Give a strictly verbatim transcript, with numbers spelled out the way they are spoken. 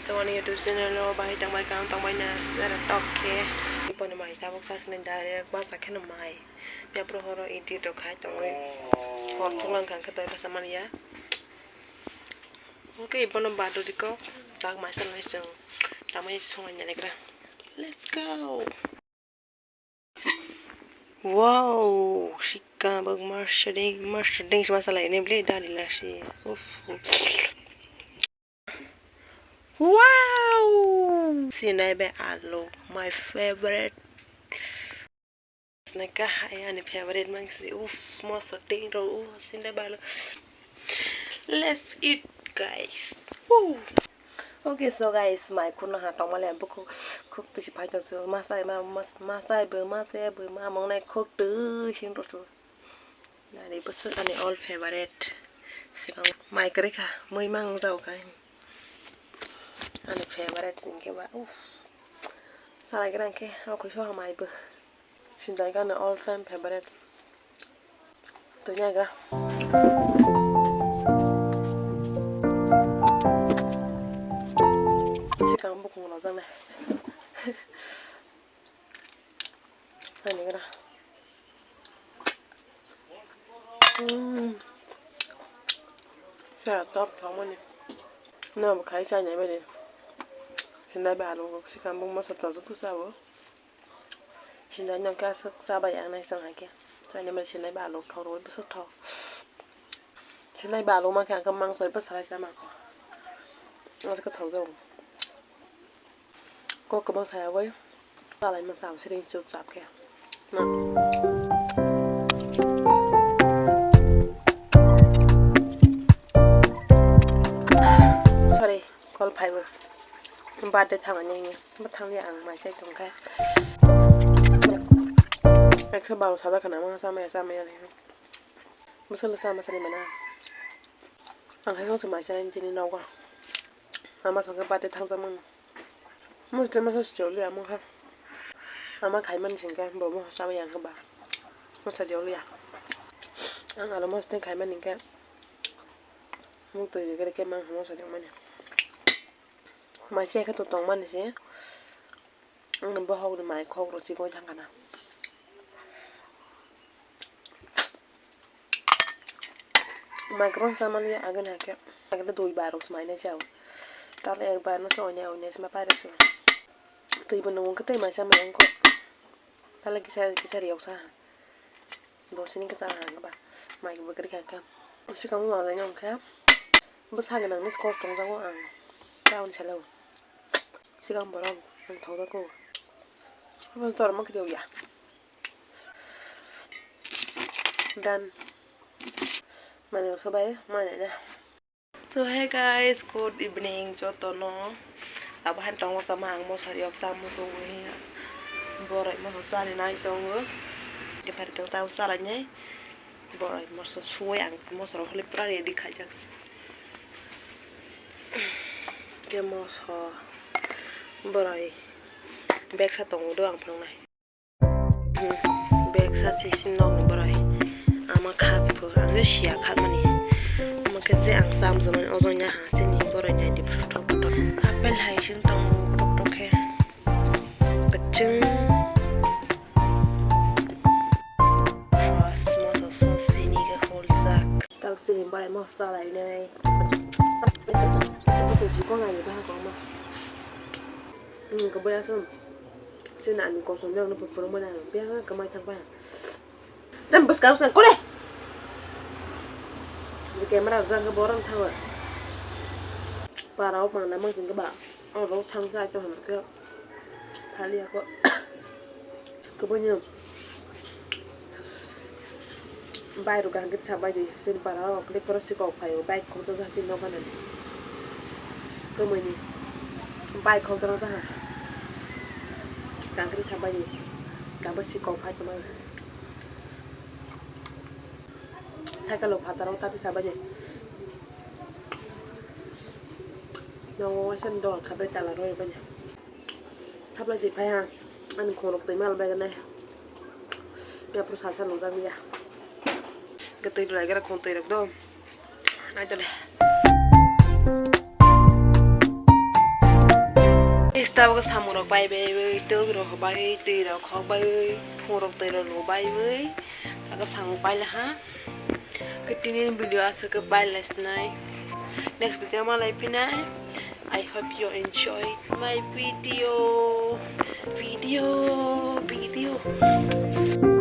So ani YouTube channel o bahai tongbai kang tongbai na sara tok khe. Iponi mai tabuk sa sini direct basa kheno mai. Yapro horo edit rok khai tongwi. Hor thuklang kang khe doi basa manya. Okay, ibono badu diko. Tak mai sa lai chwng. Tamai songai nalegra. Let's go. Wow, sikang bak marsading, marsading sama salai ini beli dari lasi. Uff. Wow, sinai be alu, my favorite. Naka hai ani favorite mangsi. Uff, marsading ro, uff, sinai be alu. Let's eat, guys. Woo. Okay, so guys, mai khurna ha tongmale bukhuk khuk tisi phai tong su. Masai ma, mas-, masai bo, masai bo, ma mong nai khuk twi sing rw su. Nani bwswk ani all favorite. Sikang mai kwrwi kha, mui mang jao kha. Ani favorite sing khe ba, uff. Salai gra khe, o khuiso ha mai bo. Sindai gana all time favorite. Tanya ga. Sikang bukung lo jang nai. Ani gra. Hmm. Sa top thong mani. No khai sa nyai bari. Sindai ba alu sikang buk moso tojo pusa bo. Sinai nang khe aswk chabai ang nai chwng hai khe. Chaini mani sinai ba alu thok rwui bwswk thok. Sinai ba alu mankhe ang khe mang twi bwsa hai cha mangkho. Aswk thok jago. Kok kwbang saya bai. Chalai ma chao siring chup chap khe. Na. Sorry. Call phaibo. Birthday thangani hinwi. Bo thangya ang mai chai tongkha. Ekso baro sada khana ma chamaya chamaya ni. Bwswk sama sani mana. Ang hai songse mai chai tini nogo. Ama songkhe birthday thangjakmani. Mostre masa sijoli ama kha. Ama khaimani singkhe bo mo chamaya ang khe ba. Masa joliya. Ang alo mostre khaimani khe. Mung twi gere khe mang hamo sadi mani. Mai se khe to tong mani se. Ang no bohok ni mai khok ro si goi thang kana. Mai kwbang sa mani age na khe. Age dui bar rok mai nai chao. Tal ek bar no so onya onya sima pai rok so. Twi bo nung khe tei mai sa mai ang ko. Tal kisa kisa riyok sa. Bo sini kisa ha ba. Mai bo gari kha kha. Sikang ma lai nang kha. Bwsa gwnangni skor tongjago ang. Tauni salo. Sikang borok ang thokjago. Abo tor ma kiriya. Dan. Mane sobai mane na. So hey guys, good evening jotono. Abo han tongo sama ang mosari ok sa musu wi. Borai mo sani nai tongo. Ke pari tong tau sala nyai. Borai moso suwai ang moso rok holi pura ready khaijak se. Ke moso borai bag sa tongo do ang phang nai. Bag sa si si nok ni borai ama khak pho ang je siya khak mani. Ama ke je ang sam zaman ojong ya ha sini borai nai di photo photo. Apple hai sin tongo photo khe. Kachung. Mas, mas, mas, sini ke hol sak. Tal sini borai mas salai nai. Mas si kong ai ba ko ma. Hmm, ke boya sum. Sini ani kosom yang no pupur mana. Biar ke mai thang ba. Nam bus kau kan kole. Di camera jang ke boran thang ba. Para o pang namang sing ke ba. O ro thang sa to ham ke. Phali ako. Kwbangni bike rok kaham khe sabai di, chini para o khe poro sikok phai o bike khokjak jak chini nok gana ni. Kwmwi ni bike khokjak jak ha kaham khe sabai di, kaham sikok phai tongma cycle rok phataro tati sabai di. Nogo waisa ni dogan khabai tala rw bani. Supply twi phai ha, ani khorok twi mal bai gane. Yapru sal sal nujak ya. Ke twi lai gara khon twi rok do. Nai tole. Tabuk samung rok pai bai bai, twk rok bai, twi rok khok bai, phung rok twi rok lu bai bai, tabuk samung pai laha. Khe tini video aswk khe pai lai sinai. Next video ma lai phinai. I hope you enjoy my video. Video, video.